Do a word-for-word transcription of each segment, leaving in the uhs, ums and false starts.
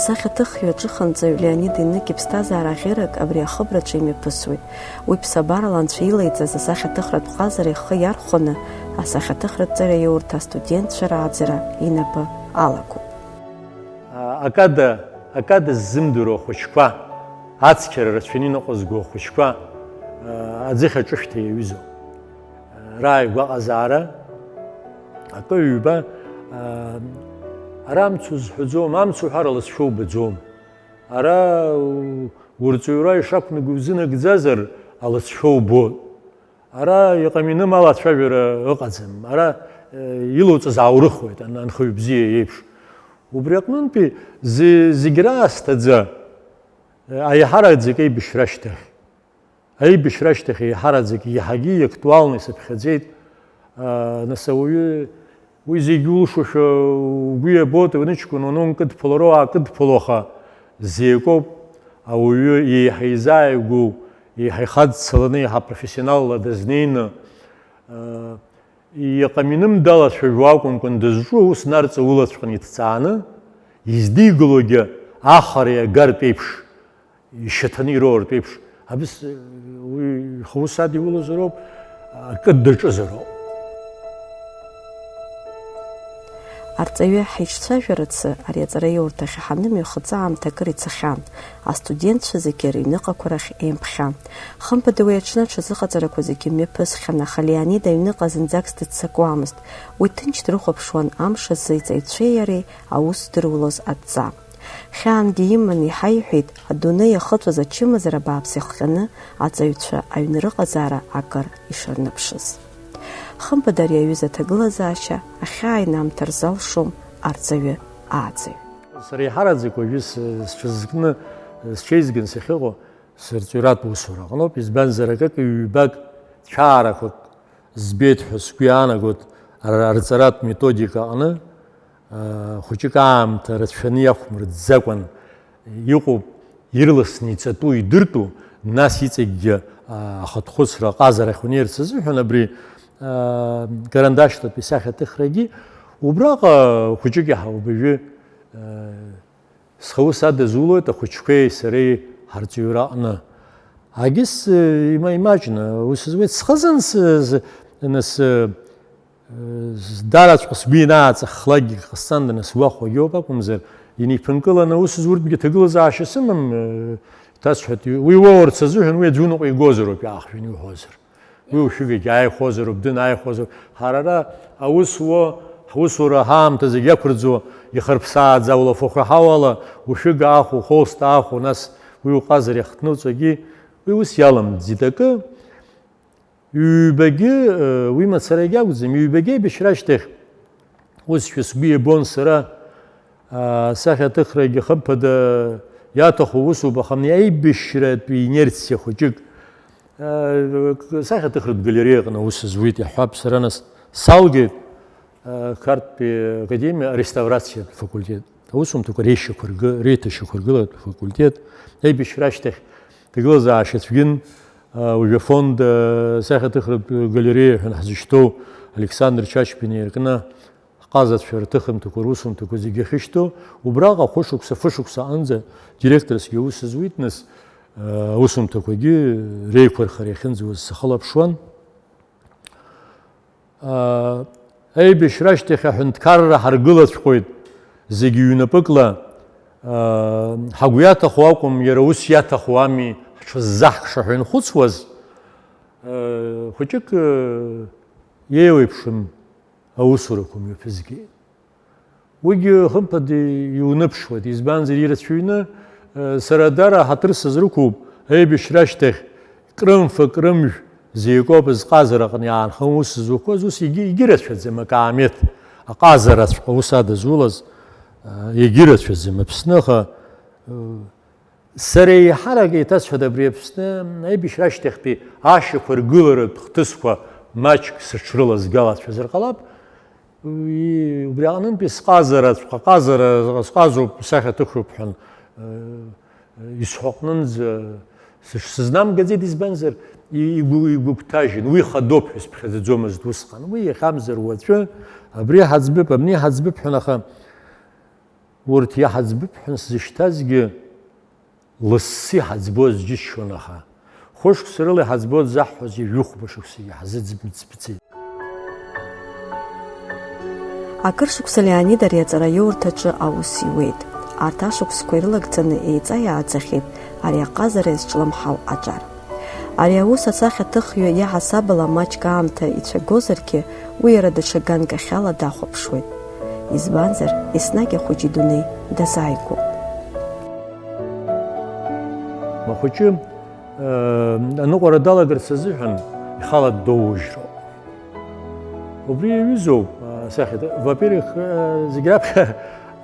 Асахьаҭыхҩы аҿыханҵаҩ Леонид Еиныкь иԥсҭазаара ӷьырак абри ахыбраҿы имҩаԥысуеит. Уи ԥсабарала анцәа илеиҵаз асахьаҭыхратә ҟазара ихы иархәаны, асахьаҭыхратә ҵараиурҭа астудентцәа рааӡара инапы алагоуп. Акада, акада ззымдыруа ахәыҷқәа, ацқьара рацәаны иныҟәызго ахәыҷқәа аӡыхь аҿышәҭа иаҩызоу рааигәаҟазаара, акы-ҩба, ара амц узҳәаӡом, амц уҳәар алыҵшәа убаӡом. Ара урҵаҩра ишақәнаго узынагӡазар, алыҵшәа убоит. Ара иҟам-иным алацәажәара ыҟаӡам. Ара илоуҵаз ааурыхуеит анхаҩ бзиа иеиԥш. Убри аҟнынтәи зегь раасҭаӡа аиҳараӡак аибашьра ашьҭахь, аибашьра ашьҭахь еиҳараӡак еиҳагьы иактуалны исыԥхьаӡеит. Нас ауаҩы уи зегь улшошәа угәы иабоит, уныҷкәын уанункыдԥылароу аакыдԥыло, аха зеикоуп ауаҩы еиҳа изааигәоу, еиҳа ихадцаланы, еиҳа профессионалла дазнеины, иҟам-иным далацәажәо акәымкәан дызҿу аус нарҵаулаҵәҟьаны иҭҵааны, издигалогьы ахара иагартә еиԥш, ишьаҭаны ироуртә еиԥш, абыс, уи ихаус адиулозароуп, акы даҿызароуп. Арҵаҩы ҳаиҿцәажәарацы ари аҵараиурҭахь иҳанымҩахыҵ аамҭа акыр ицахьан, астудентцәа зегьы рыҩныҟақәа рахь еимԥхьан. Хымԥада уи аҽны аҽазыҟаҵарақәа зегьы мҩаԥысхьан, аха Леонид аҩныҟа зынӡакгьы дыццакуамызт. Уи ҭынч дрыхәаԥшуан амш азы иҵаҩцәеи иареи аус здырулоз адҵа. Хьаангьы иман иҳаиҳәеит, адунеи иахыҵәаз ачымазара бааԥс иахҟьаны аҵаҩцәа аҩны рыҟазаара акыр ишырныԥшыз. Хымԥада ари аҩыза аҭагылазаашьа ахьааинамҭар залшом арҵаҩы ааӡаҩ. Сара еиҳараӡак уажәы сҽазкны, сҽеизган сахьыҟоу сырҵаҩратә усура аҟноуп, избанзар акык-ҩбак цәаарақәак збеит ҳәа сгәы иаанагоит арҵаратә методика аҟны. Хәыҷык аамҭа рацәаны иақәмырӡӡакәан иҟоуп, ирласны иҵатәу, идыртәу, нас иҵегьгьы ахатә хәыцра аҟазарахь унеирц азыҳәан абри карандаштәатәи сахьаҭыхрагьы убраҟа хәыҷык иаҳауп уажәы схы ус адызулоит ахәыҷқәеи сареи ҳарҵаҩра аҟны. Агьыс имаҷны ус зуеит, схазын нас Дараҵәҟьа сгәы ианааҵаххлакгьы ҟасҵанданы сгәахәуагьы ауп акәымзар, инеиԥынкыланы аус зуртәгьы ҭагылазаашьа сымам, иҭасҳәеит, уи уоурц азыҳәан уи аӡәы уныҟәа игозароуп иаахжәаны иуҳәозар. Уи ушәыгагь ааихәозароуп, дын ааихәозароуп. Ҳара ара аус уо, ҳусура ҳаамҭа зегь ақәырӡуа, ихырԥсааӡа улафахәы ҳауала, ушәыга ахәо, ухолст ахәо, нас уи уҟазара иахҭнуҵогьы, уи ус иаламӡит акы. Ҩбагьы, уи мацарагьы акәӡам, ҩбагьы аибашьра ашьҭахь усшәа сгәы иабон сара, асахьаҭыхрагьы хымԥада иаҭаху усуп, аха абни аибашьратәи инерциа хәыҷык, асахьаҭыхратә галереиаҟны аус зуеит иаҳҳәап, сара нас салгеит Қарҭтәи академиа ареставрациатә факультет. Аусумҭақәа реишьақәа ргы-, реиҭашьақәыргылатә факультет, аибашьра ашьҭахь ҭагылазаашьа цәгьын, уажәы афонд асахьаҭыхратә галереиа ҳәа ҳзышьҭоу Александр Чачба инаиркны ҳҟазацәа рҭыхымҭақәа русумҭақәа зегьы ахьышьҭоу, убраҟа хәышықәса, фышықәса аҟынӡа директорсгьы аус зуит, нас аусумҭақәагьы реиқәырхара иахьынӡауаз сахылаԥшуан. Аибашьра ашьҭахь аҳәынҭқарра ҳаргылаҵәҟьоит зегьы ҩнапыкла, ҳагәы иаҭаху акәым, иара ус иаҭаху ами ҳҽыззаҳкша ҳәа инхәыцуаз, хәыҷык иеиуеиԥшым аусурақәа мҩаԥызгеит. Уигьы, хымԥада, иуныԥшуеит, избанзар, ирацәаҩны, сара дара ҳаҭыр сызрықәуп, аибашьра ашьҭахь крымфа-крымжә зеикоуп зҟазараҟны иаанханы аус зуқәаз, ус егьи-, егьирацәаӡам, акаамеҭ аҟазараҵәҟьа ус адызулаз, егьирацәаӡам Аԥсны, аха, Сара еиҳарак еиҭасҳәоит абри Аԥсны аибашьра ашьҭахьтәи ашьақәыргыларатә хҭысқәа маҷк сыҽрылазгалацәазар ҟалап. Уи, убри аҟнынтәи сҟазараҵәҟьа, ҟазара, сҟазоуп, сахьаҭыхроуп ҳәа, э, исҳәо аҟнынӡа сыҽсызнамгаӡеит, избанзар, и-, игәы-, игәыгәҭажьын, уи хадоуп ҳәа сыԥхьаӡаӡомызт усҟан. Уи иахьамзар уаҵәы, абри ҳаӡбып, абни ҳаӡбып ҳәа, аха Урҭ иаҳаӡбып ҳәа сзышьҭазгьы, лассы иҳаӡбоз џьысшьон, аха хәышықәса рыла иҳаӡбоз заҳҳәоз ҩажәихәба шықәсагьы ҳазыӡбцеит. Акыр шықәса Леонид ари аҵараиурҭаҿы аус иуеит. Арҭ ашықәсқәа ирылагӡаны еиҵа иааӡахьеит ари аҟазара иазҿлымҳау аҿар. Ари аус асахьаҭыхҩы иаҳасабала маҷк аамҭа ицәагозаргьы, уи иара даҽа ганкахьала дахәаԥшуеит. Избанзар, еснагь ахәыҷы идунеи дазааигәоуп. Ахәыҷы, э, аныҟәара далагарц азыҳәан ихала доужьроуп. Убри иаҩызоуп, э, асахьаҭ-, во-первых, э, зегь раԥхьа,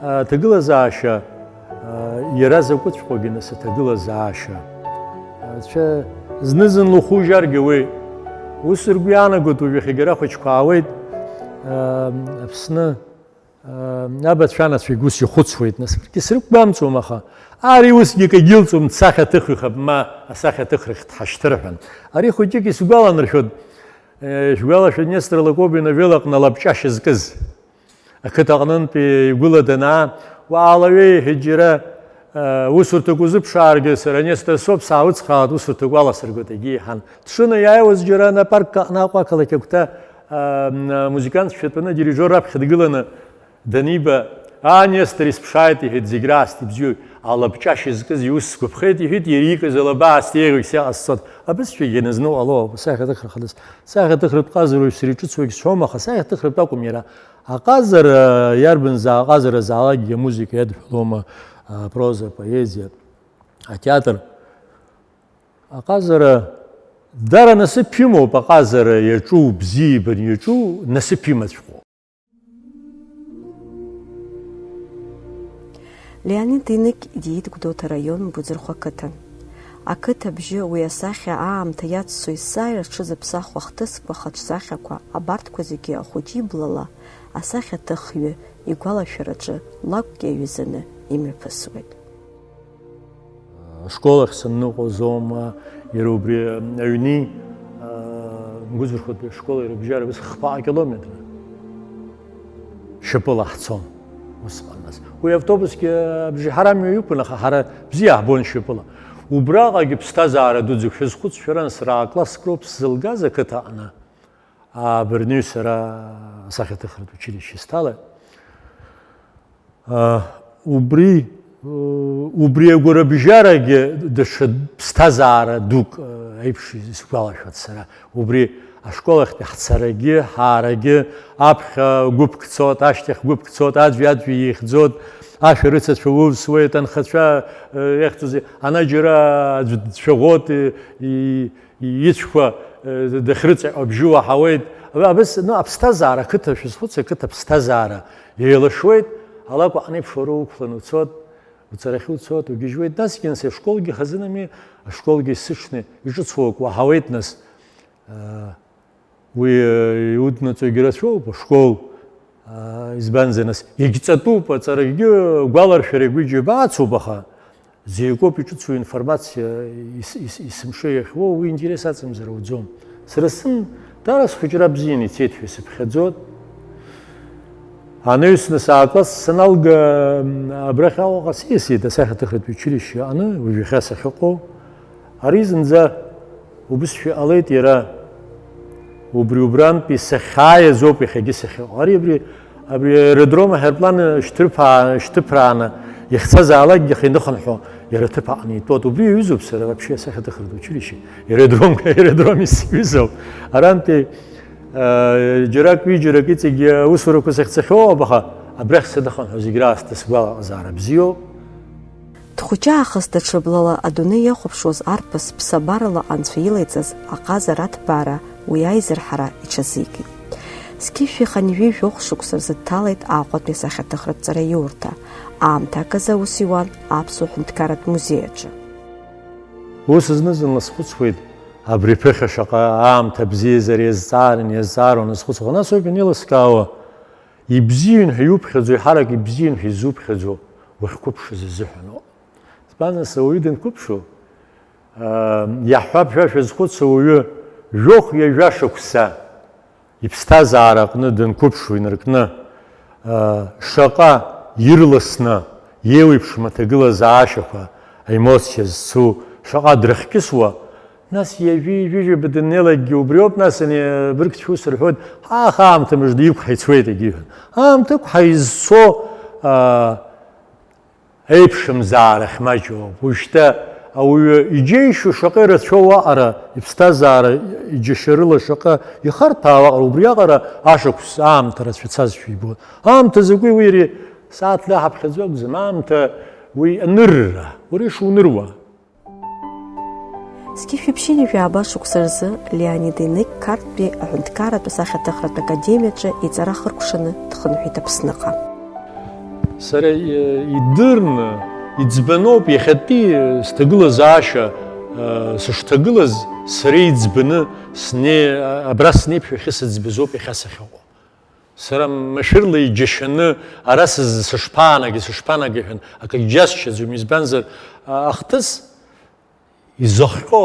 э, аҭагылазаашьа, э, иара закәыҵәҟьоугьы нас аҭагылазаашьа. Анцәа зны-зынла ухужьаргьы уи. Ус ргәы иаанагоит, уажә иахьагьы ара ахәыҷқәа аауеит, э, Аԥсны, Абацәа анацәагь ус ихәыцуеит, нас, акгьы срықәгәамҵуам, аха ари усгьы акагьы илҵуам, дсахьаҭыхҩхап, ма асахьаҭыхрахь дҳашьҭырҳәан. Ари хәыҷык исгәаланаршәоит, э, шәгәалашәоит, Нестор Лакоба иновелла аҟны алабҷашьа зкыз. Ақыҭа аҟнынтәи игәыла данаа, уаалаҩеи, иҳәеит, џьара, э, усурҭак узыԥшааргьы, сара Нестор соуп, саауцхаауеит, усурҭак уаласыргоит, егьи иҳәан. Дшынаиааиуаз џьара ана апарк аҟны Аҟәа ақалақь агәҭа, э, м, амузыкантцәа шәатәаны адирижиор раԥхьа дгыланы, даниба, аа, Нестор, исԥшааит, иҳәеит, зегь раасҭа ибзиоуп, алабҷашьа зкыз иус сгәаԥхеит, иҳәеит, иара иикыз алаба аасҭа еиӷьук сиаҟасҵоит. Абысшәагьы ианызну ҟало, сахьаҭыхра хадас, сахьаҭыхратә ҟазароуаҩ сара иҿыцуагь сҳәом, аха сахьаҭыхратә акәым иара. Аҟазара, иарбанзаалак ҟазара заалакгьы амузыка иадҳәалома, апроза, апоезиа, атеатр. Аҟазара дара насыԥ имоуп, аҟазара иаҿу, бзиа ибан иаҿу насыԥ имаҵәҟьоуп. Леонид Иныкь диит Гәдоуҭа раион Буӡырхәа қыҭан. Ақыҭа абжьы уи асахьа аамҭа иаццо есааира зҽызыԥсахуа ахҭысқәа, хаҿсахьақәа, абарҭқәа зегьы ахәыҷы иблала асахьаҭыхҩы игәалашәараҿы лакәк иаҩызаны имҩаԥысуеит. Ашкол ахь санныҟәоз аума, иара убри аҩни, а, Гәыӡырхәатәи ашколи рыбжьара бызхԥаҟа километр шьапыла ҳцон усҟан нас. Уи автобусгьы абжеиҳара амҩа иқәын, аха ҳара бзиа ҳбон шьапыла. Убраҟагьы ԥсҭазаара дуӡӡак шәазхәыц, шәара нас сара акласск роуп сзылгаз ақыҭа аҟны. Абырни сара асахьаҭыхратә училище сҭалеит. Убри, убри агәарабжьарагьы даҽа ԥсҭазаара дук аиԥш исгәалашәоит сара. Убри ашкол ахьтәи ҳцарагьы, ҳаарагьы, аԥхьа гәыԥк цот, ашьҭахь гәыԥк цот, аӡәи-аӡәи еихьӡот, ашәарыцацәа улсуеит, анхацәа, ихьӡузеи, ана џьара аӡә дцәаӷәот, и-, ицәқәа, э, дахьрыҵаҟьо абжьы уаҳауеит. Абас, ну, аԥсҭазаара, ақыҭа шәызхәыц, ақыҭа ԥсҭазаара еилашуеит, алакә аҟны еиԥш уара уқәланы уцот, уцарахьы уцот, угьежьуеит. Насгьы, нас, ашколгьы хазынами, ашколгьы сышьны иҿыцу акы уаҳауеит, нас. Э, Уи, э, иуднаҵогьы рацәоуп, ашкол, а, избанзар, нас, егьҵатәуп, аҵарагьы гәаларшәарагьы џьабаацуп, аха зеикоуп иҿыцу информациа ес-, ес-, есымша иахьуоу, уи интерес аҵамзар ауӡом. Сара сзын даара схәыҷра бзианы ицеит ҳәа исыԥхьаӡот. Анаҩс, нас, а-класс саналга, м, абрахь Аҟәаҟа сиасит, асахьаҭыхратә училище аҟны, уажәахьа сахьыҟоу. Ари зынӡа убысшәа иҟалеит иара. Убри убрантәи сахьааиз ауп иахьагьы сахьыҟоу. Ари абри, абри аеродром аҳаирплан шьҭырԥаа-, шьҭыԥрааны иахьцазаалакгьы иахьа иныхынҳәо иара аҭыԥ аҟны итәоуп. Убри иаҩызоуп сара вообще асахьаҭыхратә училище. Аеродром, аеродром исҩызоуп. Арантәи, э, џьарак, ҩыџьарак иҵегь аусурақәа сахьцахьоу ауп, аха абрахь саныхынҳәуа зегь раасҭа сгәалаҟазаара бзиоуп. Дхәыҷаахыс даҽа блала адунеи иахәаԥшуаз арԥыс ԥсабарала анцәа илеиҵаз аҟазара аҭбаара уи аизырҳара иҽазикит. Зқьышәи хынҩажәи жәохә шықәса рзы дҭалеит Аҟәатәи асахьаҭыхратә ҵараиурҭа, аамҭак азы аус иуан Аԥсуа ҳәынҭқарратә музеи аҿы. Ус зны-зынла схәыцуеит, абри ԥыхьа шаҟа аамҭа бзиазар иазҵаарын, иазҵаароны схәыцуан, нас ауп ианеилыскаауа, ибзиан ҳәа иуԥхьаӡо, еиҳарак ибзиан ҳәа изуԥхьаӡо уахьқәыԥшыз азыҳәаноуп. Избанзар, ауаҩы данқәыԥшу, аа, иаҳҳәап, ҳәа шәазхәыц, ауаҩы жәохә ҩажәа шықәса иԥсҭазаара аҟны данқәыԥшу инаркны, аа, шаҟа Ирласны еиуеиԥшым аҭагылазаашьақәа, аемоциа зцу, шаҟа дрыхькьысуа, нас ҩажәи ҩажәижәаба даннеилакгьы убриоуп, нас ани абыргцәа ус рҳәоит, ҳа, аха аамҭа мыжда иқәҳа ицоит, егьиҳәон. Аамҭа ықәҳа изцо, аа, еиԥшымзаарахь маҷуп. Уажәшьҭа ауаҩы иџьеишьо шаҟа ирацәоу аҟара, иԥсҭазаара иџьашьарыла шаҟа ихарҭәаау аҟара, убриаҟара ашықәс аамҭа рацәа цазшәа ибон. Аамҭа закәи уи иареи сааҭ даҳаԥхьаӡо акәӡам, аамҭа уи анырра, уара ишуныруа. Зқьышәи ԥшьынҩажәи ааба шықәса рзы Леонид Еник Қарҭтәи аҳәынҭқарратә асахьаҭыхратә академиаҿы иҵара хыркәшаны дхынҳәит Аԥсныҟа. Сара идырны, иӡбаноуп иахьатәи сҭагылазаашьа сышҭагылаз, сара иӡбаны сне-, абра снеиԥшәахьы сыӡбазоуп иахьа сахьыҟоу. Сара машәырла иџьашьаны ара сыз-, сышԥаанаги, сышԥанаги ҳәа акагь џьасшьаӡом, избанзар, а-, ахҭыс изыхҟьо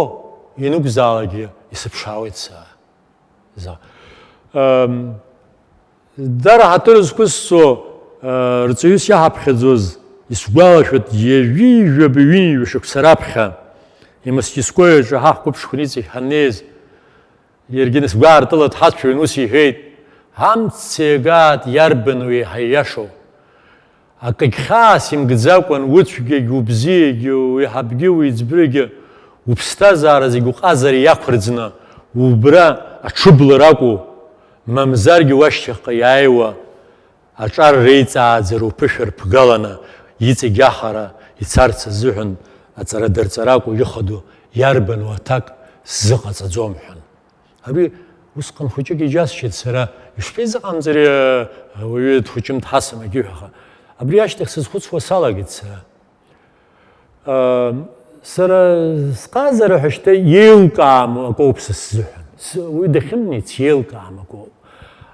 ианакәзаалакгьы исыԥшаауеит сара. За-, ам, дара ҳаҭыр зқәысҵо, а, рҵаҩыс иаҳаԥхьаӡоз, исгәалашәоит, ҩажәи жәаба ҩынҩажәа шықәса раԥхьа имастерскои аҿы ҳа ҳқәыԥшқәа ниҵахь ҳаннеиз, Иаргьы нас гәаартыла дҳацәажәон, ус иҳәеит, Амц еигаат, иарбан уи еиҳа ииашоу? Акагь хьаас имкӡакәан, уцәгьагь, убзиагьы, уеиҳабгьы, уеиҵбрыгьы, уԥсҭазаара зегь уҟазара иақәырӡны, убра аҽыблара акәу, мамзаргьы уашьҭахьҟа иааиуа аҿар реиҵааӡара уԥышәа рԥгаланы, иҵегь ахара ицарц азыҳәан аҵара дарҵаракәу ихадоу иарбану аҭак сзыҟаҵаӡом ҳәан. Абри усҟан хәыҷык иџьасшьеит сара, ишԥеизыҟамҵари, ауаҩы дхәыҷым дҳасым агьиҳәаха. Абри ашьҭахь сызхәыцуа салагеит сара. Сара сҟазара ҳәа шьҭа иеилкаам акоуп са сзыҳәан. Уи дахьымнеиц иеилкаам акоуп.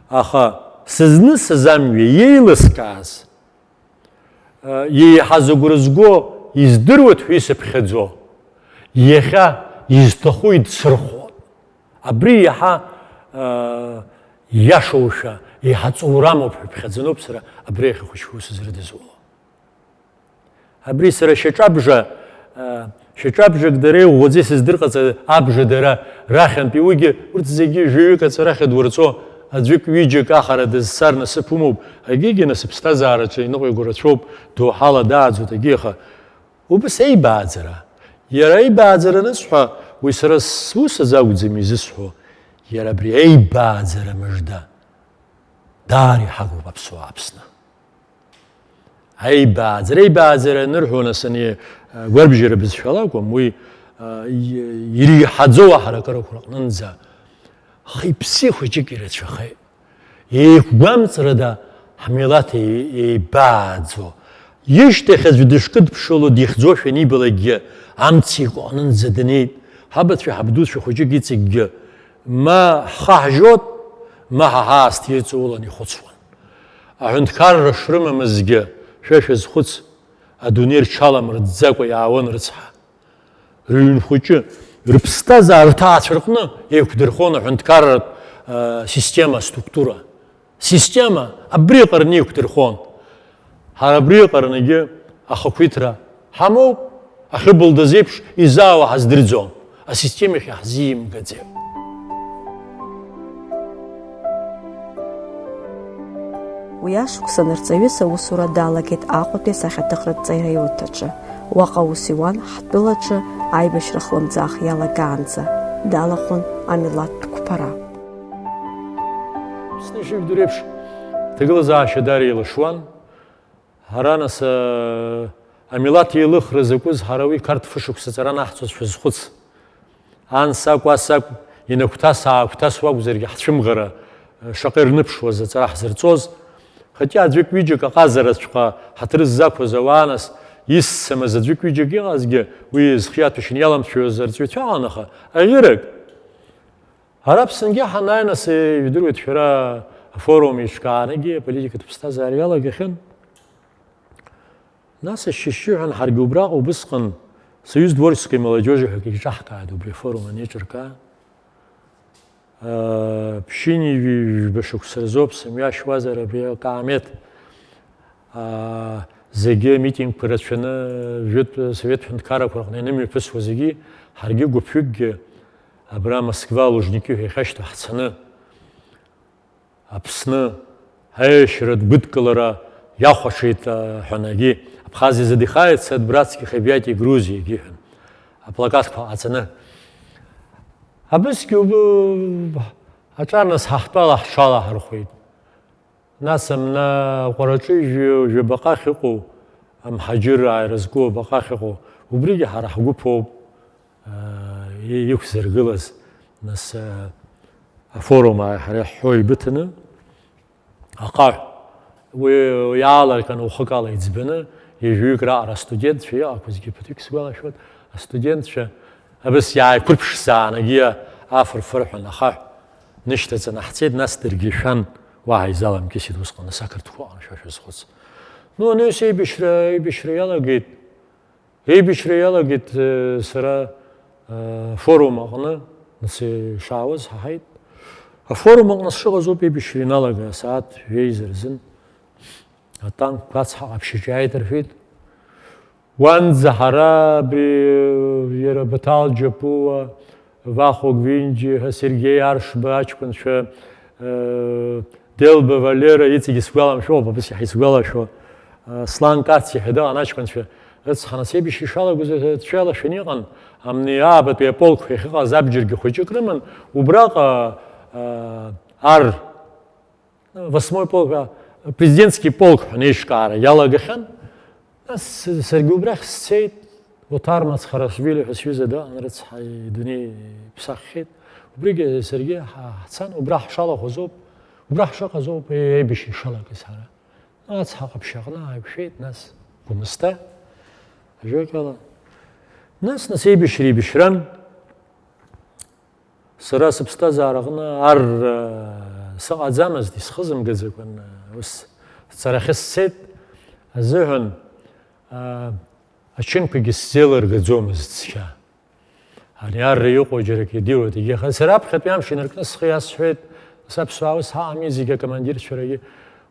Аха сызнысыз амҩа иеилыскааз, еиҳа зыгәра зго, издыруеит ҳәа исыԥхьаӡо, иахьа изҭаху идсырхуан. Абри иаҳа иашоушәа, еиҳа ҵоурамоуп ҳәа иԥхьаӡаноуп сара абри ахьахәыҷқәа ус зрыдызуло. Абри сара шьаҿабжа, шьаҿабжак дара иӷәӷәаӡа исыздырҟаҵа абжа дара рахьынтәи уигьы, урҭ зегьы жәаҩык аҵарахьа дурҵо, аӡәык ҩыџьак ахара дызцар насыԥ умоуп, агьигьы насыԥ ԥсҭазаараҿы иныҟәиго рацәоуп, доуҳала дааӡоит агьиаха. Убыс аибааӡара. Иара аибааӡара анысҳәа, уи сара сусаз акәӡам изысҳәо, иара абри аибааӡара мыжда даара иҳагуп аԥсуаа Аԥсны. Аибааӡара, аибааӡара анырҳәо, нас, ани, гәарбжьара бызшәала акәым, уи, а, и-, иреиҳаӡоу аҳаракырақәа рҟнынӡа хи-ԥси хәыҷык ирацәахеит. Еиқәгәамҵрада ҳмилаҭ еи-, еибааӡо, ишьҭахь аӡә дышкыдԥшыло дихьӡошәа анибалакгьы, амца икәаҟнынӡа днеит, ҳабацәеи ҳабдуцәеи хәыҷык иҵегьгьы ма ҳхы ҳжьот, ма ҳа ҳаасҭа ирҵаулан ихәыцуан. Аҳәынҭқарра шрымамызгьы, шәа шәазхәыц, адунеи рҽаламыртӡакәа иаауан рыцҳа. Рыҩн хәыҷы, рыԥсҭазаара рҭаацәа рҟны еиқәдырхон аҳәынҭқарратә, а, система, аструктура. Система абри аҟараны еиқәдырхон. Ҳара абри аҟаранагьы ахақәиҭра ҳамоуп, ахьыбылдаз еиԥш, изаауа ҳаздырӡом, асистема иахьа ҳзимгаӡеит. Уи ашықәсан рҵаҩыс аусура далагеит Аҟәатәи асахьаҭыхратә ҵараиурҭаҿы. Уаҟа аус иуан ҳтәылаҿы аибашьра хлымӡаах иалагаанӡа. Далахәын амилаҭтә қәԥара. Аԥсны ишыжәдыруа еиԥш, аҭагылазаашьа даара еилашуан. Ҳара, нас, а, амилаҭ еилыхра закәыз, ҳара уи Қарҭ фышықәса ҵара анаҳҵоз шәазхәыц. Ан сакәу, ас сакәу, инагәҭас-аагәҭасуа акәзаргьы ҳцәымӷра, а, шаҟа ирныԥшуаз аҵара ҳзырҵоз. Хотя аӡәык-ҩыџьак аҟазараҵәҟьа ҳаҭыр ззақәыз ауаа, нас, исцамыз аӡәык-ҩыџьак иҟазгьы, уи зхы иаҭәашьаны иаламцәажәоз арҵаҩцәа ыҟан, аха аӷьырак, Ара Аԥсынгьы ҳанааи, нас, ижәдыруеит шәара, афорум еиҿкаарагьы аполитикатә ԥсҭазаара иалагахьан. Нас ашьшьыҳәан ҳаргьы убраҟа убысҟан Союз творческой молодёжи ҳәа акгьы ҿаҳкааит убри афорум анеиҿыркаа. Ԥшьынҩажәи жәба шықәса рзоуп сымҩашьуазар абри акаамеҭ. Аа, зегьы амитингқәа рацәаны, жәытә Совет ҳәынҭқаррақәа рҟны ианымҩаԥысуа зегьы, ҳаргьы гәыԥҩыкгьы абра Москва Лужники ҳәа иахьашьҭоу ҳцаны, Аԥсны аиашьаратә гәыдкылара иахәаҽит, ҳәа, егьи Абхазия задыхается от братских объятий Грузии, егьи ҳәан. Аплакатқәа ҟаҵаны. Абысгьы уб-, аҿар нас ҳахтәала ҳҽалаҳархәеит. Нас амна аҟәараҿы жәаҩа, жәабаҟа ахьыҟоу, амҳаџьыраа ирызку абаҟа ахьыҟоу, убригьы ҳара ҳгәыԥ ауп, аа, и-, иқәзыргылаз, нас, аа, афорум ааи ҳара иаҳҳәо еибыҭаны, ахаҳә, уи иаалырҟьаны уахык ала иӡбаны, ҩажәаҩык раҟара астудентцәа иҟақәазгьы ԥыҭҩык сгәалашәоит, астудентцәа абас иааиқәырԥшзаанагьы афырфырҳәан ахаҳә нышьҭаҵаны ҳцеит, нас даргьы ишәан, уаҳа изаламкьысит усҟан, нас ақырҭқәа ыҟан, шәа шәазхәыц. Ну, ани ус еибашьра, еибашьра иалагеит, еибашьра иалагеит, э, сара, э, форум аҟны, нас ишаауаз ҳаҳаит. Афорум аҟны сшыҟаз ауп еибашьра иналага, асааҭ жәеиза рзын атанкқәа ацҳа ҟаԥшьаҿы иааит рҳәеит. Уанӡа ҳара абри, иара Баҭал Џьапуа, Вахо Гвинџьиа ҳәа, Сергеи Аршба аҷкәынцәа, э, Делба Валера, иҵегьы сгәаламшәо, абас иаҳа исгәалашәо, э, Слан Кациа ҳәа дыҟан аҷкәынцәа, рыцҳанас еибашьра ишалагоз, э, цәеилашәан иҟан, амни аабатәи аполкқәа иахьыҟаз абџьаргьы хәыҷык рыман, убраҟа, э, ар Восьмой полк, а, президентский полк ҳәа неиҿкаара иалагахьан. Нас саргьы убрахь сцеит, Оҭар Мацхарашвили ҳәа сҩыза дыҟан, рыцҳа, идунеи иԥсаххьеит. Убригьы саргьы ҳа-, ҳцан, убра ҳшалахәыз ауп, убра ҳшыҟаз ауп, е-, еибашьра ишалагаз ҳара. Ацҳа ҟаԥшь аҟны ааиқәшәеит, нас Гәымсҭа, ажәакала. Нас, нас еибашьра еибашьран. Сара сыԥсҭазаараҟны ар, э, сыҟаӡамызт, исхызымгаӡакәан, э, ус сцарахьы сцеит азыҳәан, э, ачынқәагьы сзеилыргаӡомызт цқьа. Ари арра иҟоу џьарак идыруеит, егьи, аха сара аԥхьатәи амш инаркны схы иасҳәеит, нас аԥсуаа ус ҳаҟами зегьы акомандирцәарагьы,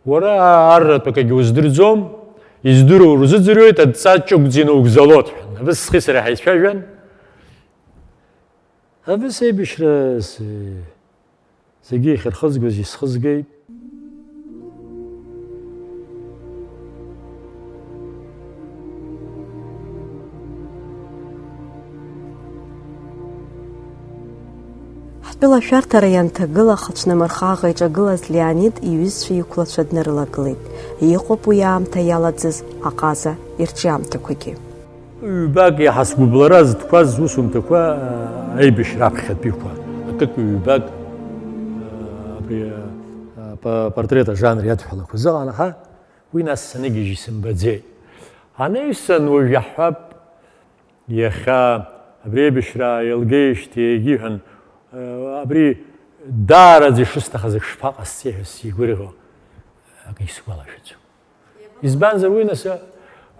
уара арратә акагьы уздырӡом, издыруа урзыӡырҩуеит, адҵа ҷыгәӡа инаугӡалоит ҳәа. Абас схи сареи ҳаицәажәан. Абас аибашьра з-, зегьы иахьырхызгоз исхызгеит. Ҳтәыла ашәарҭара ианҭагыла, ахацәнымырхаӷа иҿагылаз Леонид иҩызцәа иқәлацәа днарылагылеит. Иҟоуп уи аамҭа иалаӡыз аҟаза ирҿиамҭақәагьы. Ҩбак иаҳа сгәыблра зҭқәаз зусумҭақәа, аа, аибашьра аԥхьатәиқәа, акык-ҩбак, аа, абри, аа, по-, портрет ажанр иадҳәалақәа зыҟан, аха уи нас саныгьежь исымбаӡеит. Анаҩсан уажә иаҳҳәап, иахьа абри аибашьра еилгеижьҭеи егьиҳәан, аа, абри даараӡа ишысҭахыз ак шԥаҟасҵеи ҳәа сигәырӷьо акгьы сгәалашәаӡом. Избанзар, уи нас,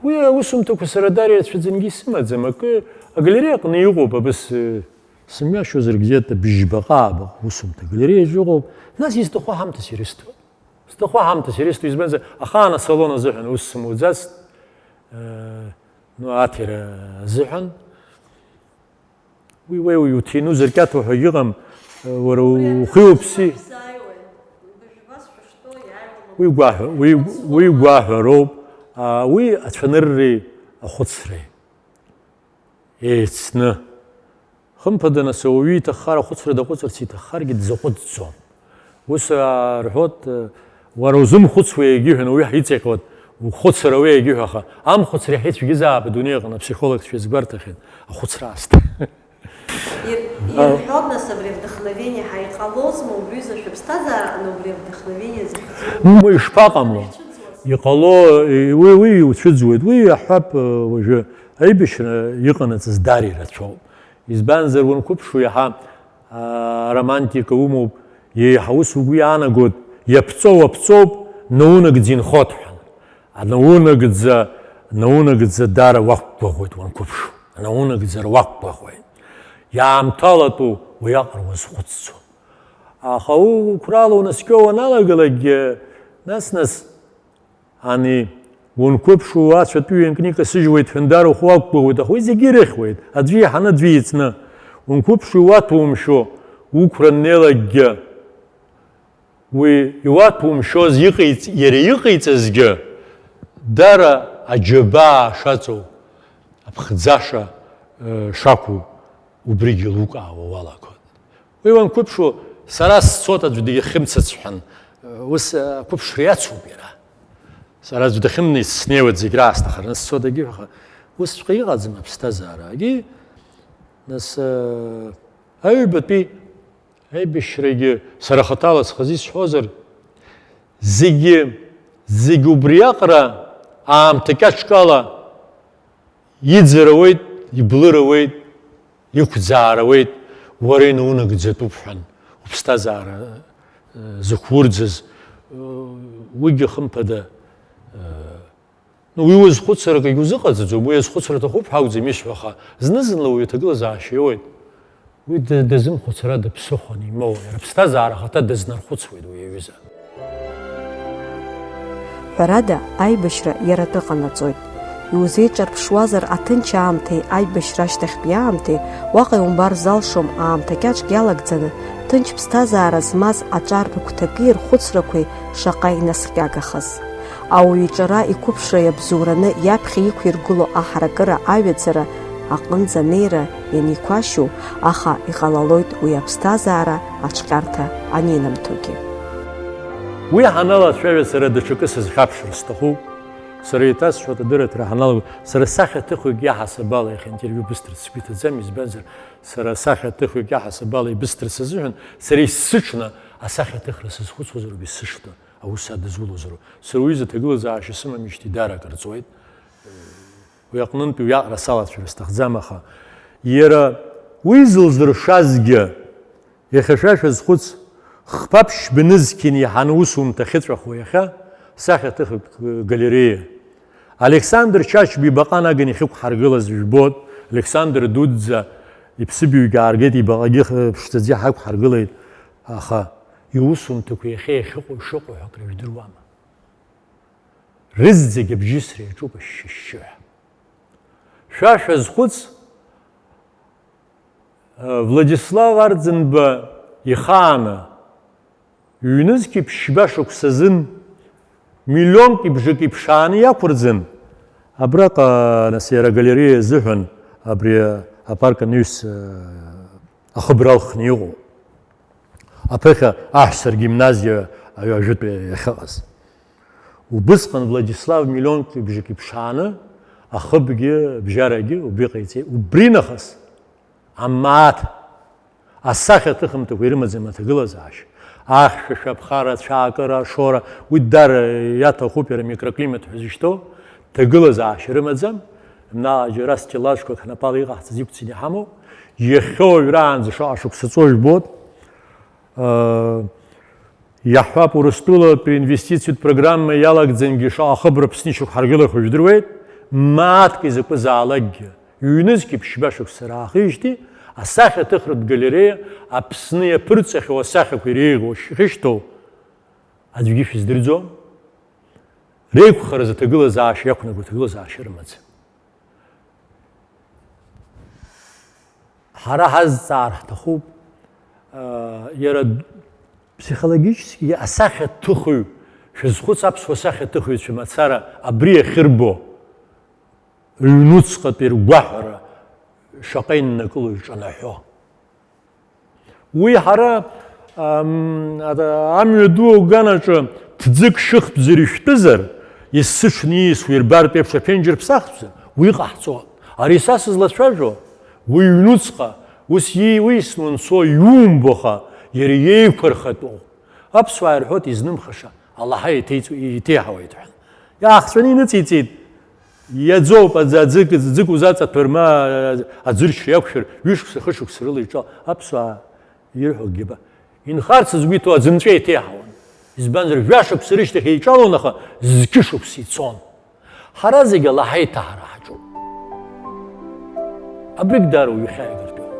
уи аусумҭақәа сара дара ирацәаӡангьы исымаӡам. Акы, агалереиаҟны иҟоуп, абас, э, сымҩашьозар, где-то бжьбаҟа, ааба усумҭа агалереиаҿы иҟоуп. Нас изҭаху ҳамҭас ирысҭоит. Зҭаху ҳамҭас ирысҭоит, избанзар, ахаан асалон азыҳәан ус сымуӡацт, э, ну, аҭира азыҳәан. Уи уеи уи уҭинузар кьаҭо ҳәа иҟам, уара ухи уԥси. Уи гәаҳәа, уи, уи гәаҳәароуп, а, уи ацәанырреи ахәыцреи еицны. Хымԥада, нас, ауаҩы иҭаххар, ахәыцра даҟәыҵырц иҭаххаргьы дзаҟәыҵӡом. Ус, аа, рҳәоит, уара узымхәыцуа егьиҳәан, уи ҳиҵаҟьоит, ухәыцыр ауеи егьиҳәа, аха амхәыцра иаҳа ицәгьазаап адунеи аҟны, аԥсихологцәа иазгәарҭахьеит, ахәыцра аасҭа. Ир-, А. Ирҳәоит, нас, абри вдохновение ҳа иҟалозма, убриазы шәыԥсҭазаараҟны убри вдохновение захьӡу? Ну, ишԥаҟамло? Ицәыӡуаз. Иҟало, и-, уи, уи иуцәыӡуеит, уи иаҳҳәап, уажәы аибашьра иҟанаҵаз даара ирацәоуп. Избанзар, уанқәыԥшу, иаҳа, аа, аромантика умоуп, еиҳа ус угәы иаанагоит, иаԥҵоу аԥҵоуп, наунагӡа инхоит ҳәа. Анаунагӡа, наунагӡа даара уақәгәыӷуеит уанқәыԥшу, анаунагӡара уақәгәыӷуеит. Иаамҭалатәу уиаҟара уазхәыцӡом. Аха уқәрала унаскьо уаналагалакгьы, нас-нас, Ани Унқәыԥшу, ацәа атәыҩа анкны икасыжьуеит, ҳәындар ухы уақәгәыӷуеит, аха уи зегьы ирыхьуеит, аӡәы иаҳаны аӡәы иҵны. Унқәыԥшу, иуаҭәоумшьо, уқәра аннеилакгьы, уи иуаҭәоумшьоз иҟаиҵ-, иара иҟаиҵазгьы, дара аџьабаа шаҵоу, аԥхӡаша, э, шақәу, убригьы лукаауа уалагон. Уи уанқәыԥшу, сара сцот аӡә дихьымцацҳәан, ус ақәыԥшра иацуп иара. Сара аӡә дахьымнеиц снеиуеит зегь раасҭа хараны сцодагьы, аха усҵәҟьа иҟаӡам аԥсҭазаара. Егьи, нас, э, аҩбатәи аибашьрагьы сара хаҭала схазы исҳәозар, зегьы, зегь убриаҟара аамҭа кьаҿк ала иӡырауеит, иблырауеит, иқәӡаарауеит, уара инаунагӡатәуп ҳәан, уԥсҭазаара, э, зықәурӡыз, э, уигьы хымԥада, э, ну, уи уазхәыцыр акгьы узыҟаҵаӡом, уи азхәыцра аҭахуп ҳәа акәӡам исҳәо, аха зны-зынла уаҩы аҭагылазаашьа иоуеит. Уи д-, дазымхәыцыр ада ԥсыхәаны имоуа, иара аԥсҭазаара ахаҭа дазнархәыцуеит уи аҩыза. Ҳәарада, аибашьра иара атәы ҟанаҵоит. Иузеиҿарԥшуазар, аҭынч аамҭеи аибашьра ашьҭахьтәи аамҭеи, уаҟа иумбар залшом аамҭа кьаҿк иалагӡаны, ҭынч ԥсҭазаара змаз аҿар рыгәҭаки рхәыцрақәеи шаҟа инаскьагахаз. Ауаҩы иҿара иқәыԥшра иабзоураны иаԥхьа иқәиргыло аҳаракыра аҩаӡара аҟынӡа анеира ианиқәашьу, аха иҟалалоит уи аԥсҭазаара аҽҟьарҭа анинамҭогьы. Уи ҳаналацәажәа сара даҽакы сызхьаԥшыр сҭахуп. Сара еиҭасҳәоит, адырраҭара ҳаналага, сара сахьаҭыхҩык иаҳасаб ала иахьа интервиу бысҭарц сгәы иҭаӡам, избанзар, сара сахьаҭыхҩык иаҳасаб ала ибысҭарц азыҳәан, сара исзыҽны асахьаҭыхра сазхәыцуазароуп исышьҭоу. Аус адызулозароуп. Сара уҩыза ҭагылазаашьа сымамижьҭеи даара акыр ҵуеит. Уи аҟнынтәи уиаҟара салацәажәар сҭахӡам, аха иара уи зылзыршазгьы, иахьа шәа шәазхәыц, хԥа ԥшьба нызқьын иаҳаны усумҭа ахьыҵәахуа иахьа, сахьаҭыхратә галереиа. Александр Чачба ибаҟа наган иахьықәҳаргылаз жәбоит, Александр дуӡӡа иԥсыбаҩгьы ааргеит, ибаҟагьы х-, ԥшӡаӡа иҳақәҳаргылеит, аха иусумҭақәа иахьа иахьыҟоу шыҟоу ҳәа акры жәдыруама? Рызегь абжьысра иаҿуп ашьшьышьшьыҳәа. Шәа шәазхәыц, Владислав Арӡынба ихааны, ҩнызқьи ԥшьба шықәсазын, миллионки бжаки ԥшааны иақәырӡын, абраҟа, нас, иара агалереиа азыҳәан абри апарк анаҩс, ахыбра алхны иҟоуп. Аԥыхьа аҳәса ргимназиа аҩажәатәи иахьыҟаз. Убысҟан Владислав миллионки бжаки ԥшааны, ахыбгьы, абжьарагьы убри ҟаиҵеит. Убри нахыс амааҭ асахьа аҭыхымҭақәа ирымаӡам аҭагылазаашьа. Ахьшәашәа, аԥхара, ацәаакыра, ашора, уи дара иаҭахуп, иара микроклимат ҳәа зышьҭоу, ҭагылазаашьа рымаӡам. Наҟ џьара стеллажқәак ҳнапала иҟаҳҵаз иқәцаны иҳамоуп. Иахьа уажәраанӡа шаҟа шықәса ҵуа жәбоит. Иаҳҳәап, Урыстәылатәи инвестициатә программа иалагӡангьы шаҟа хыбра Аԥсны ишьақәҳаргылахьоу жәдыруеит, мааҭк изакәызаалакгьы, ҩнызқьи ԥшьба шықәса раахижьҭеи асахьаҭыхратә галереиа Аԥсны иаԥырҵахьоу асахьақәа иреиӷьу ахьышьҭоу аӡәгьы шәыздырӡом, реиқәхараз аҭагылазаашьа иақәнаго аҭагылазаашьа рымаӡам. Ҳара ҳазҵаар ҳҭахуп, аа, иара психологически асахьаҭыхҩы, шәазхәыц, аԥсуа сахьаҭыхҩцәа мацара абри ахьырбо, рыҩнуҵҟатәи ргәаҳәара шаҟа иннакыло иҿанаҳәо. Уи ҳара, ам, ада, амҩа ду ауганаҿы ҭӡык шьыхтә зыршәтәызар, есыҽны ииасуа ирбартә еиԥш аԥенџьыр ԥсахтәзар, уи ҟаҳҵо. Ари са сызлацәажәо, уи ҩнуҵҟа, ус ииуеисны уанцо иумбо, аха иара иеиқәырхатәу. Аԥсуаа ирҳәоит, изнымхаша алаҳа иҭеиҵо-, иҭеиҳауеит ҳәа. Иаахҵәаны иныҵеиҵеит. Иаӡоуп, аӡ-, аӡык, ӡык узаҵаҭәар, ма аӡыршьра иақәшәар, ҩышықәса, хышықәса рыла иҿал-, аԥсуаа ирҳәогьы ба. Инхарц згәы иҭоу аӡынҵәа иҭеиҳауан. Избанзар, жәашықәса рышьҭахь еиҿалон, аха зқьышықәса ицон. Ҳара зегьы Аллаҳ иҭаҳара ҳаҿуп. Абригь даара уаҩхьааигартә иҟоуп.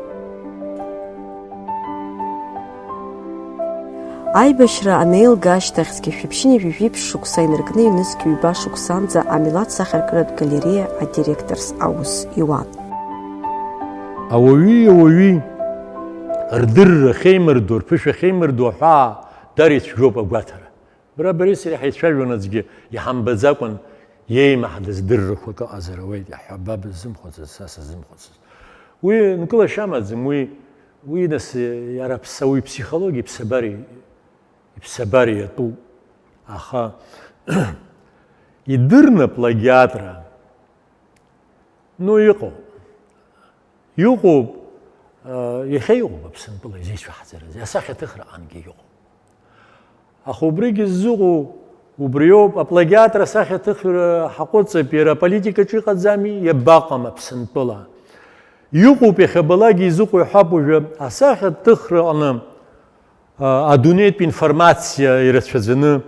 Аибашьра анеилга ашьҭахь зқьи жәшәи ԥшьынҩажәи жәиԥшь шықәса инаркны ҩнызқь ҩба шықәсанӡа амилаҭ сахьаркыратә галереиа адиректорс аус иуан. Ауаҩи ауаҩи рдырра ахьеимырдо, рԥышәа ахьеимырдо аҳәаа дара ицәгьоуп агәаҭара. Бара, бареи сареи ҳаицәажәон аӡәгьы иҳамбаӡакәан иеимаҳдаз дыррақәак ыҟазар ауеит, иаҳҳәап, ба быззымхәыцыз, са сыззымхәыцыз. Уи нкылашьа амаӡам, уи, уи нас, иара аԥс-, уи ԥсихологиа иԥсабареи, иԥсабареи иатәуп. Аха идырны аплагиатра, ну, иҟоуп. Иҟоуп, а, иахьа иҟоуп Аԥсынтәыла изеицәаҳҵарыз, асахьаҭыхраҟангьы иҟоуп. Аха убригьы ззыҟоу убриоуп, аплагиатра асахьаҭыхра ҳаҟәыҵып, иара аполитикаҿы иҟаӡами, иабаҟам Аԥсынтәыла? Иҟоуп, иахьабалак изыҟоу иҳәап уажәы, асахьаҭыхраҟны Адунеитә информациа ирацәаӡаны,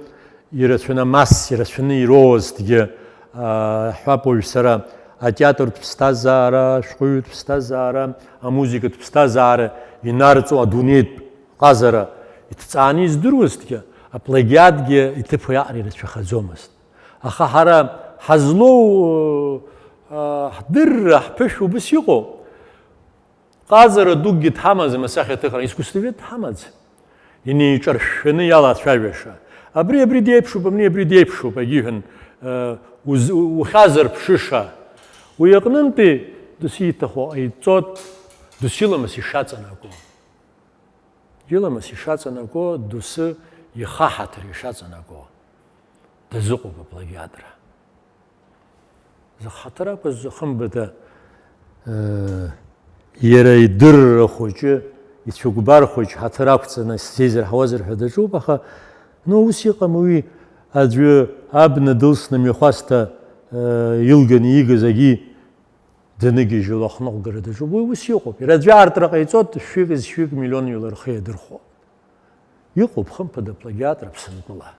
ирацәаны, амасс ирацәаны ироуазҭгьы, ҳҳәап уажә сара, атеатртә ԥсҭазаара, ашәҟәыҩҩытә ԥсҭазаара, амузыкатә ԥсҭазаара инарҵо адунеитә ҟазара иҭҵааны издыруазҭгьы, аплагиатгьы иҭыԥ аҟара ирацәахаӡомызт. Аха ҳара ҳазлоу, ҳдырра, ҳԥышәа убыс иҟоуп. Ҟазара дукгьы дҳамаӡам асахьаҭыхра, искусствовед дҳамаӡам. Инеиҿаршәшәаны иалацәажәаша. Абри, абри деиԥшуп, абни, абри деиԥшуп, агьиҳәан, э, уз-, ухьазырԥшыша. Уи аҟнынтәи досу иҭаху ҟаиҵоит, досу иламыс ишаҵанакуа. Иламыс ишаҵанакуа, досу ихы аҳаҭыр ишаҵанакуа. Дазыҟоуп аплагиатра. Зхаҭар акәыз, зхымбада, э, иара идырра хәыҷы, ицәыкәбар хәыҷ ҳаҭыр ақәҵаны сзеизырҳауазар ҳәа даҿуп, аха, ну, ус иҟам уи, аӡәы абна дылсны мҩахәасҭа, э, илганы иигаз агьи даныгьежьуа ахныҟәгара даҿуп. Уи ус иҟоуп. Иара аӡәы аартра ҟаиҵоит, шәҩык, зшәҩык миллионҩыла рхы иадырхәо. Иҟоуп, хымԥада, аплагиатра Аԥсынтәыла.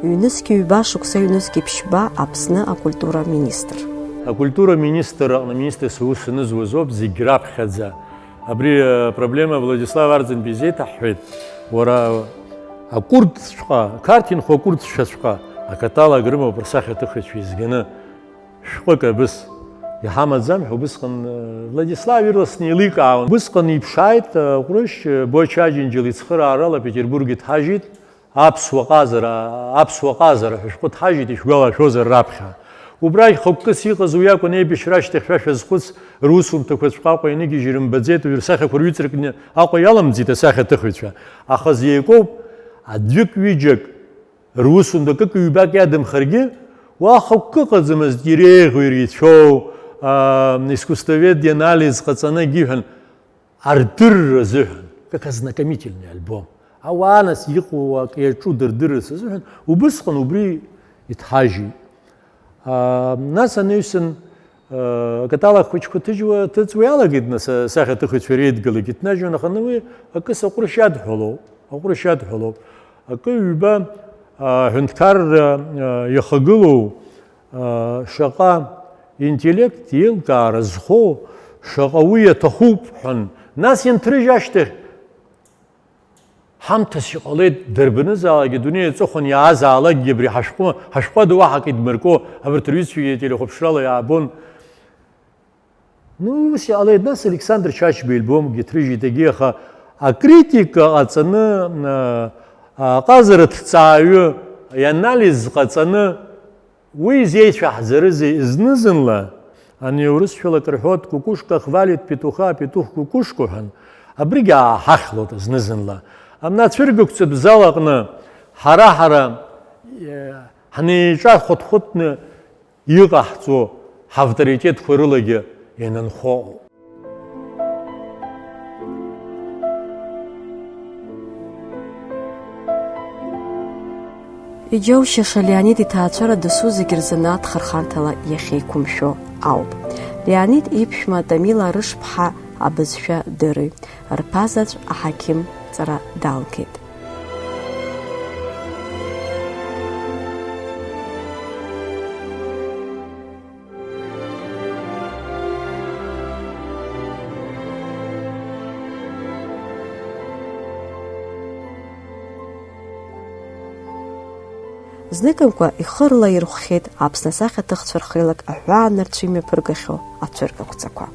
Ҩнызқь ҩба шықәса ҩнызқь ԥшьба Аԥсны акультура министр. Акультура министр аҟны аминистрс аус анызуаз ауп зегь раԥхьаӡа. Абри, э, проблема Владислав Арӡынба изеиҭаҳҳәеит, уара, акурдцәҟа, ақарҭ инхо акурдцәаҵәҟьа акаталог рымоуп рсахьаҭыхыҩцәа изганы. Шәҟәык абыс иҳамаӡам ҳәа убысҟан, э, Владислав ирласны еиликаауан. Убысҟан иԥшааит, э, Ҟәрышь, э, Боча Аџьынџьал ицхыраарала Петербург иҭҳажьит, аԥсуа ҟазара, аԥсуа ҟазара ҳәа шәҟәы ҭҳажьит, ишәгәалашәозар раԥхьа. Убрахь хықәкыс иҟаз уи акәын, аибашьра ашьҭахь шәа шәазхәыц, русумҭақәаҵәҟьа Аҟәа ианагьежьы ирымбаӡеит, уи рсахьақәа рҩыҵракны Аҟәа иаламӡеит асахьаҭыхыҩцәа. Аха зеикоуп, аӡәык-ҩыџьак Русумҭа акык-ҩбак иадамхаргьы, уаҳа хықәкы ыҟаӡамызт, иреиӷьу, ирицәоу, аа, искусствовед ианализ ҟаҵаны акгьы иҳәан, ардырра азыҳәан, как ознакомительный альбом. Ауаа нас иҟоу акы иаҿу дырдырырц азыҳәан, убысҟан убри иҭҳажьит. Аа, нас анаҩсан, Акаталог хәыҷқәа ҭыжьуа, ҭыҵуа иалагеит, нас, асахьаҭыхыҩцәа реидгылагьы ҭнажьуан, аха, ну, уи акыс аҟәрышь иадҳәалоуп, аҟәрышь иадҳәалоуп. Акы-ҩба, а, аҳәынҭқарра, а, иахагылоу, а, шаҟа интеллект еилкаара зхоу, шаҟа уи иаҭахуп ҳәан, нас ианҭрыжь ашьҭахь, Ҳамҭас иҟалеит, дарбанызаалакгьы, адунеи аҵыхәан иаазаалакгьы абри ҳашәҟәы, ҳашәҟәы ада уаҳа акы идмыркуа, абарҭ рҩызцәагьы ателехәаԥшрала иаабон. Ну, ус иҟалеит, нас Александр Чачба альбомгьы ҭрыжьит, егьи, аха акритика ҟаҵаны, а, аҟазара ҭҵааҩы, анализ ҟаҵаны, Уи изеицәаҳҵарызеи, зны-зынла, ани урысшәала акы рҳәоит, кукушка хвалит петуха, а петух кукушку ҳәан, абригь ааҳахьлоит зны-зынла. Амна ацәыргақәҵатә зал аҟны ҳара-ҳара, э, ҳнеиҿахәыҭхәыҭны иҟаҳҵо ҳавторитетқәа рылагьы ианынхо ыҟоуп. Иџьоушьаша Леонид иҭаацәара дасу зегь рзанааҭ хырхарҭала иахьеиқәымшәо ауп. Леонид иԥшәма Тамила Рышԥҳа абызшәа дырҩ, рԥазаҵә аҳақьым ҵара далгеит. Зныкымкәа ихы рлаирхәхьеит Аԥсны асахьаҭыхцәа рхеилак аҳәаа нарцәы имҩаԥыргахьоу ацәыргақәҵақәа.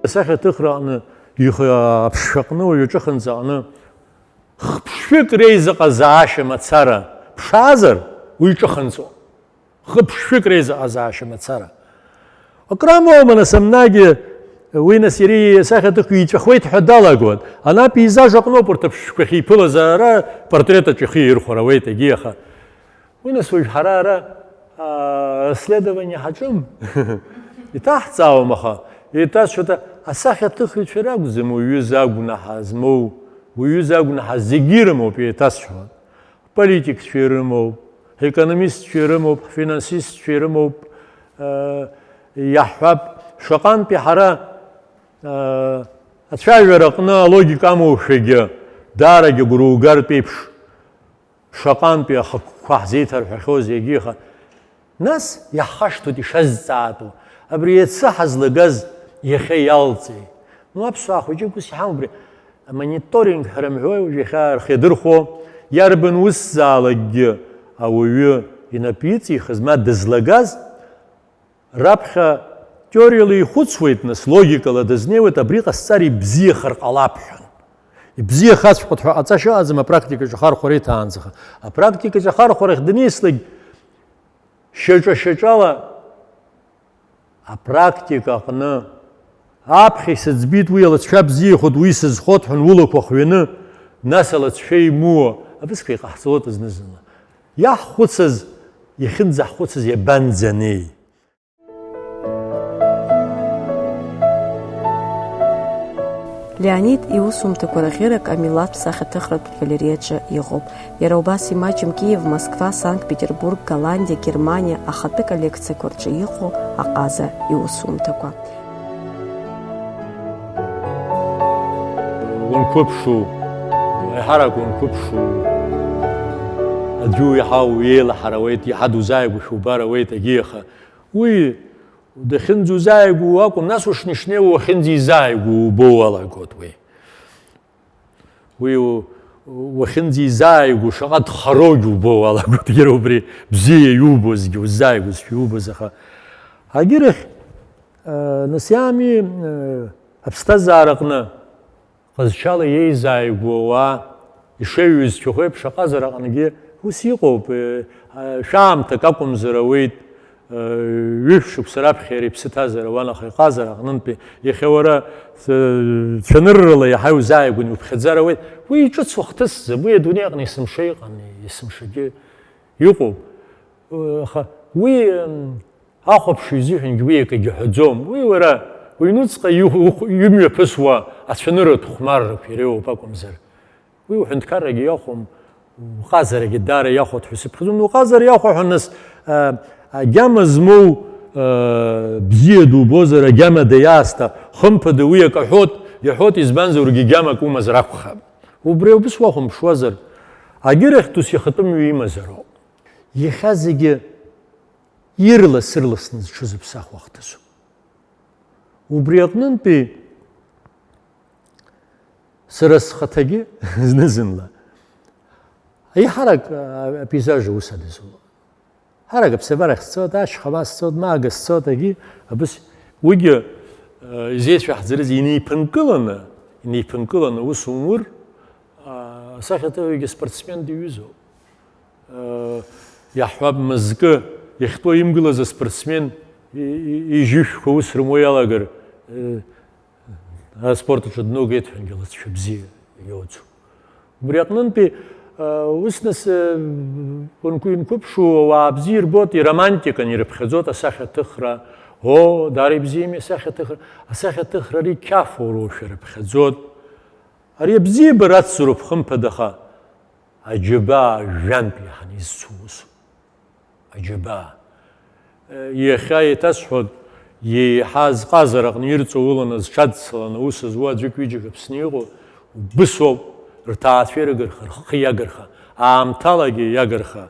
Асахьаҭыхра аҟны ихы аԥшшәаҟны уаҩы ҿыхынҵаҟны хԥшшәык реизыҟазаашьа мацара ԥшаазар, уи ҿыхынҵәо. Хыԥшшәык реизыҟазаашьа мацара. Акрамоума, нас, амнагьы уи, нас, иара исахьаҭыхҩы иҵәахуеит ҳәа далагоит. Ана апейзаж аҟноуп урҭ аԥшшәқәа ахьиԥылаз, ара портрет аҿы ихы ирхәар ауеит, егьи, аха. Уи, нас, уажә ҳара ара, аа, расследование ҳаҿым. Иҭаҳҵаауам, аха, еиҭасҳәоит, асахьаҭыхҩцәа ракәӡам уаҩы изы агәнаҳа змоу, уаҩы изы агәнаҳа зегьы ирымоуп, еиҭасҳәоит. Ҳполитикцәа ирымоуп, ҳекономистцәа ирымоуп, ҳфинансистцәа ирымоуп, э, иаҳҳәап, шаҟантәи ҳара, э, ацәажәара аҟны алогика амоушәагьы даарагьы агәра угартә еиԥш, шаҟантәи ахықәкқәа ҳзеиҭарҳәахьоузеи, егьиха. Нас иаҳхашҭуеит ишазҵаатәу, абри иацы ҳазлагаз иахьа иалҵи? Ну, аԥсуаа хәыҷык ус иҳамоуп, абри амониторинг ҳәа рымҳәои, уажә иахьа рхы иадырхәо, иарбан усзаалакгьы ауаҩы инапы иҵихыз, ма дызлагаз, раԥхьа теориала ихәыцуеит, нас логикала дызнеиуеит, абри ҟасҵар ибзиахар ҟалап ҳәа. Ибзиахаҵәҟьоит ҳәа ҟаҵашьа ыҟаӡам апрактикаҿы ахархәара иҭаанӡаха. Апрактикаҿы ахархәарахь данеислак, шьаҿа-шьаҿала апрактика аҟны, аԥхьа исыӡбеит, уи алыҵшәа бзиахоит, уи сызхоит ҳәа улақәа хҩаны, нас алыҵшәа имуа, абысҟа иҟаҳҵалоит зны-зынла. Иаҳхәыцыз, иахьынӡаҳхәыцыз иабанӡанеи? Леонид иусумҭақәа рӷьырак амилаҭтә сахьаҭыхратә галереиаҿы иҟоуп. Иара убас имаҷым Киев, Москва, Санкт-Петербург, Голландиа, Германиа ахатәы коллекциақәа рҿы иҟоу аҟаза иусумҭақәа. Унқәыԥшу, еиҳарак унқәыԥшу, аӡәы уиҳау еилаҳар ауеит, иаҳа дузааигәоушәа убар ауеит, егьи, аха уи дахьынӡаузааигәоу акәым, нас ушнеи-шнеиуа уахьынӡаизааигәоу убо уалагоит уи. Уи у-, уахьынӡаизааигәоу шаҟа дхароугьы убо уалагоит, иара убри бзиа иубозгьы, уззааигәазшәа иубоз, аха агьырахь, э, нас иами, э, аԥсҭазаараҟны ҟазшьала иеизааигәоу ауаа ишеиҩызцәахо еиԥш, аҟазара аҟынгьы ус иҟоуп, э, шәаамҭак акәымзар ауеит, э, ҩышә шықәса раԥхьа иара иԥсы ҭазар ауан, аха иҟазара аҟнынтәи иахьа уара, э, цәаныррала иаҳа иузааигәаны иуԥхьаӡар ауеит. Уи иҿыцу ахҭысӡам, уи адунеи аҟны есымша иҟан, есымшагьы иҟоуп. Э, аха уи, м, Ахәаԥшҩы изыҳәангьы уи акагьы ҳәаӡом. Уи уара уҩнуҵҟа иу-, ухә-, имҩаԥысуа ацәанырратә хәмаррақәа иреиуоуп акәымзар. Уи уҳәынҭқаррагьы иахәом, уҟазарагьы даара иахәоит ҳәа сыԥхьаӡом. Уҟазара иахәо ҳәа нас, а, агьама змоу, а, бзиа дубозар, агьама даиаасҭа, хымԥада уи акы аҳәот, иаҳәот, избанзар, уаргьы гьамак умазар акәхап. Убри аус уахәамԥшуазар, агьырахьтә ус ихатәы мҩа имазароуп. Иахьа зегьы ирлас-ырласны зҽызыԥсахуа ахҭысуп. Убри аҟнынтәи сара схаҭагьы зны-зынла аиҳарак, а, апейзаж аус адызулон. Ҳарак аԥсабарахь сцоит, ашьхамас сцоит, мага сцоит, агьи абыс, уигьы, а, изеицәаҳҵарыз инеиԥынкыланы, инеиԥынкыланы ус умур, а, асахьаҭыхҩгьы спортсмен диҩызоуп. Иаҳҳәап, мызкы иахьтәоу имгылаз аспортсмен и-, и-, ижьышәқәа ус рымуа иалагар, э, аспорт аҿы дногеит ҳәангьы лыҵшәа бзиа иоуӡом. Убри аҟнынтәи, э, ус нас, э, уанқәы-, инқәыԥшу, ауаа бзиа ирбоит, иромантикан ирыԥхьаӡоит асахьаҭыхра. О, даара ибзиами асахьаҭыхра. Асахьаҭыхра ари қьафуроушәа рыԥхьаӡоит. Ари абзиабара ацзароуп, хымԥада, аха аџьабаа жәантә иаҳаны изцу усуп. Аџьабаа. Иахьа еиҭасҳәоит, еиҳа зҟазараҟны ирҵауланы, зҽадцаланы аус зуа аӡәык-ҩыџьак Аԥсны иҟоу, убысоуп, рҭаацәа ирыгырха, рхы иагарха, аамҭалагьы иагарха,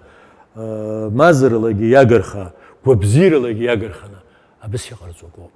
мазаралагьы иагарха, гәабзиаралагьы иагарханы абыс иҟарҵо акоуп.